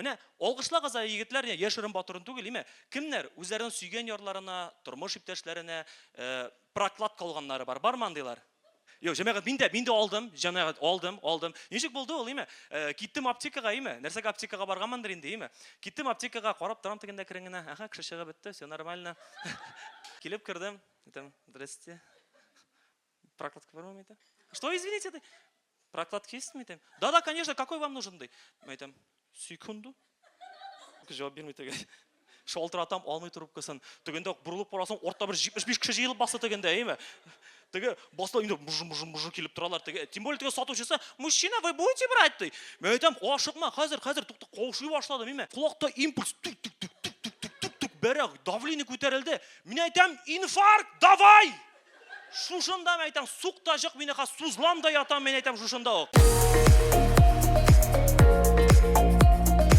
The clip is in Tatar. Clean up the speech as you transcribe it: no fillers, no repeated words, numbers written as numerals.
Менә алкышлагыз әле, егетләр, яшерен батырын түгел, име? Кемнәр үзләренең сөйгән ярларына, тормыш иптәшләренә прокладка алганнары бар? Бармы андыйлар? Юк, җәмәгать, мин дә, мин дә алдым, җәмәгать, алдым, алдым. Ничек булды ул, име? Киттем аптекага, име? Нәрсәгә аптекага барганмындыр инде, име? Киттем аптекага, карап торам тегендә керен генә. Аһа, кеше чыгып бетте, все нормально. Килеп кердем, әйтәм, здрасте. Прокладка бармы, әйтәм. Что, извините, ди? Прокладка есть, әйтәм. Да, да, конечно, какой вам нужен, ди. Әйтәм, секунду. Җавап бирми теге. Шалтыратам, алмый трубкасын. Тегендә борылып карасаң, артта бер 75 кеше җыелып басты тегендә, әйеме? Теге басты инде мыжы мыжы мыжы килеп торалар. Теге, тем более теге сатучысы, мужчина, вы будете брать, ди. Мин әйтәм, ашыкма, хәзер, хәзер, тукта, каушый башладым, әйеме? Колакта импульс, тук тук тук тук тук тук тук тук бәрә, давление күтәрелде. Мин әйтәм, инфаркт, давай! Шушында, мин әйтәм, сук та җык, мин хәзер сузлам да ятам, мин әйтәм, шушында ук.